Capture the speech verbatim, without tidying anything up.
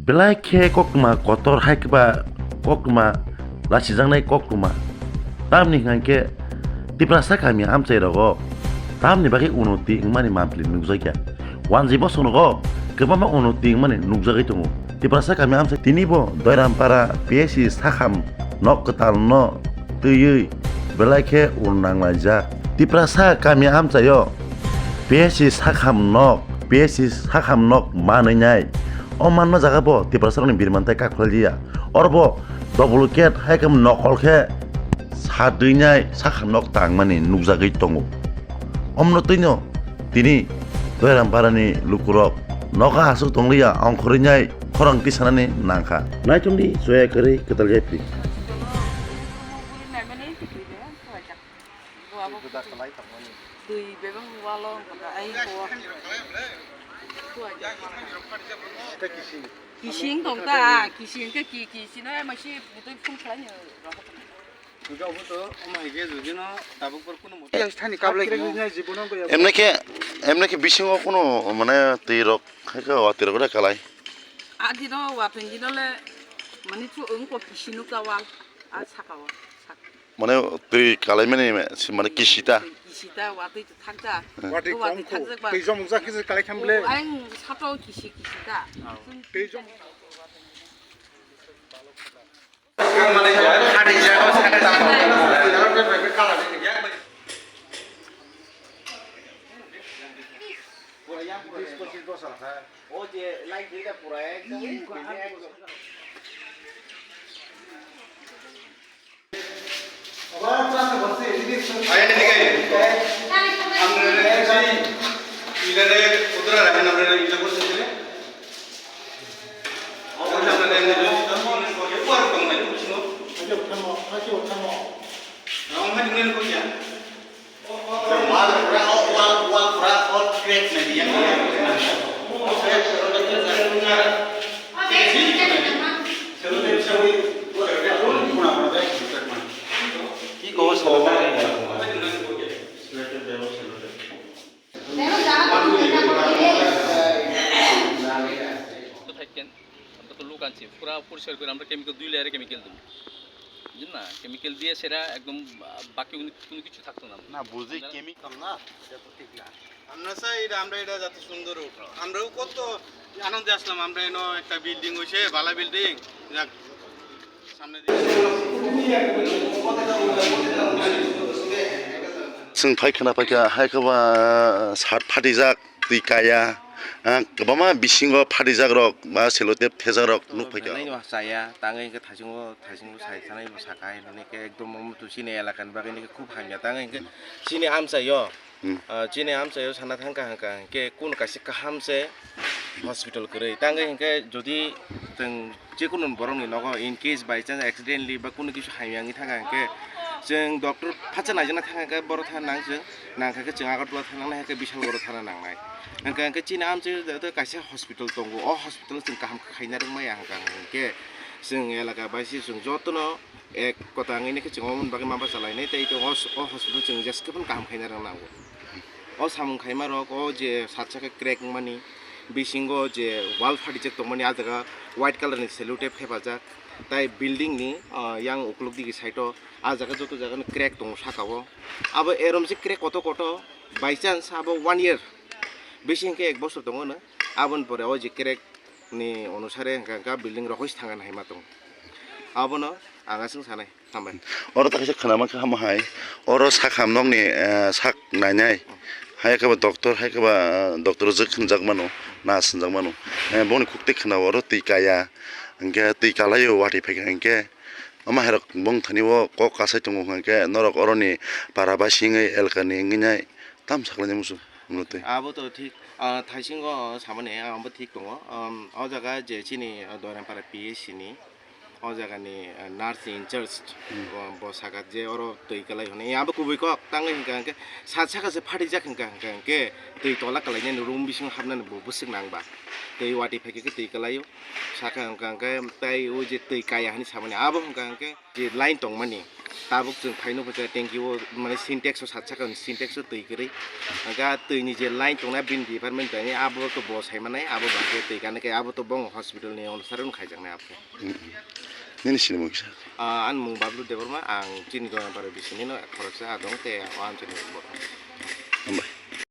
Belai khe koktwma kotor hai khe ba koktwma lachijaknai koktwma. Tamni hwnkhe Tiprasa kami amchai rogo tamni bagwi unoti wngmani mampli nukjakya. Wanjwi bosong rogo kwbangma unoti wngmani nukjagwi tongo. Tiprasa kami amchai tini bo Doirampara P S C sakham nok kwtal no twiwi belai khe un nanglaijak. Tiprasa kami amchaio P S C sakham nok, P S C sakham nok manwi nai. O manma jaga bo Tiprasa rokni birman tai kakhwlaiya. Oro bo duplicate hai khe nokol khe sadwi nai sakham nok tangmani nukjagwi tongo. Omno twino tini Doiram parani lukurok noka aswk tongliya ongkhorwi nai khorang tisanani nangkha. Naithokni soya kwrwi kwtal yapri. Twi bebak walo wngkha ai ko. Kising tong ta, kising ke ki, kising no masi butoi phun khlai ni. Puja obo to, omo hai khe jodi no tabuk por kuno mote. Yang thani kablai khe. Emne khe, emne khe bisingo kuno mane twi rok hai khe watwi rok da kalai. Adi no watwi di no le mani chu wng ko kising no ka wal. A saka o, sak. Mane twi kalai mani si mane kisita. Kisita watwi to thak ja. Hmm. Watwi watwi kongkho. Thak jak ba. Twi jomok jak khe kalai khe bele. O, ang sato kisi kisita. Twi jom. থাকেন, আমরা তো লোক আনছি, পুরা পরিষ্কার করে আমরা কেমিক্যাল, দুই লেয়ারে কেমিক্যাল দেবো, বুঝলেন না? কেমিক্যাল দিয়ে সেটা একদম, আহ, বাকি উনি কোনো কিছু থাকতো না। না, বুঝি কেমি- না, এটা তো ঠিক না। আমরা চাই এটা, আমরা এটা যাতে সুন্দর উঠো। আমরাও কত আনন্দে আসলাম, আমরা এনো একটা বিল্ডিং হইছে, ভালা বিল্ডিং, যাক, সামনে দিয়ে। Chwng phai khwna paikha, hai khe ba sat phatijak, twi kaya, ah, kwbangma bisingo phatijak rok, ba selotep thejak rok nuk phaikha. Nai no chaya, tangwi hwnkhe thaichungo, thaichungo sai thanai bo sakha, hwnwi khe ekdom omo to chini elaka ni bagwi hwnkhe khub hamya, tangwi hwnkhe chini amchaio. Hmm. Ah, chini amchaio sana thangkha hwnkha hwnkhe kunu kaisa kaham se hospital kwrwi. Tangwi hwnkhe jodi chwng jekunu borokni nogo in case by chance accidentally ba kunu kisu hamya wngwi thangkha hwnkhe chwng doctor phatsa naijakna thangkha hwnkhe borok thana nang chwng nangkha khe chwng Agartala thana nangnai hwnkhe Bishalgarh thana nangnai. Hwnkha hwnkhe chini amchaio joto kaisa hospital tongo, o hospital chwng kaham khaina rwngmaya hwnkha hwnkhe chwng elaka baisi chwng jotono Ek kota wngwi khe chwng omo bagwi ma bachalainai tei o, o hospital chwng jesa khe phano kaham khaina rwna nango. O samung khaima rok o je sat saka crack wngmani bisingo je wall phatijak tongmani ah jaga white colour ni sellotape thepajak tai building ni, ah, yang ukuluk digi side o ah jaga joto jaga no crack tongo saka o. Abo erom se crack koto koto by chance abo one year bisi hwnkhe ek bosor tongo no aboni pore o je crack ni onusare hwnkha hwnkha building rok hois thangani hai ma tongo. Abono ang aswk sanai. Hambai. Oro ta kaisa khwnama khe hamo hai. Oro sakham nokni, eh, sak nainai. Hai khe bo doctor, hai khe ba, eh, doctor jwk hwnjak mano, nurse hwnjak mano. Eh, boni kuk tei khwnao oro twi kaya. Hwnkhe twi kalaio watwi phaikha hwnkhe. Omo hai rok bong thani o kok kasai tongo hwnkhe norok oroni para basingwi elkani wngwi nai tam sakhlainai muchung. Abo to thik, ah, thaisingo samani, ah, abo thik tongo. Um, o jaga je chini, ah, Doirampara P S C ni, o jaga ni, ah, nurse in charge, hmm, bo, bo saka je oro twi kalai hwnwi. Abo kubui kok, tangwi hwnkha hwnkhe sat saka se phatijak hwnkha hwnkha hwnkhe twi tola kalainani room bisingo hapnani bo bwswk nang ba. Twi watwi phaikhe twi kalaio. Saka hwnkha hwnkhe tai o je twi kaya hwnwi samani. Abo hwnkha hwnkhe je line tongmani, Tabuk chwng phaino phaikha tanki o, mane Sintex o sat saka Sintex o twi kwrwi. Aga twi ni je line tongnai bini department tani abo to bo sai manai, abo ba khe twi kani khe abo to bong hospital ni onusare no khaijaknai abo khe. Nini sinimung kisa? Ah, ani mung Bablu Debbarma, ang chini Goyapara bisini no khoroksa adong te o ang chini borok. Hambai.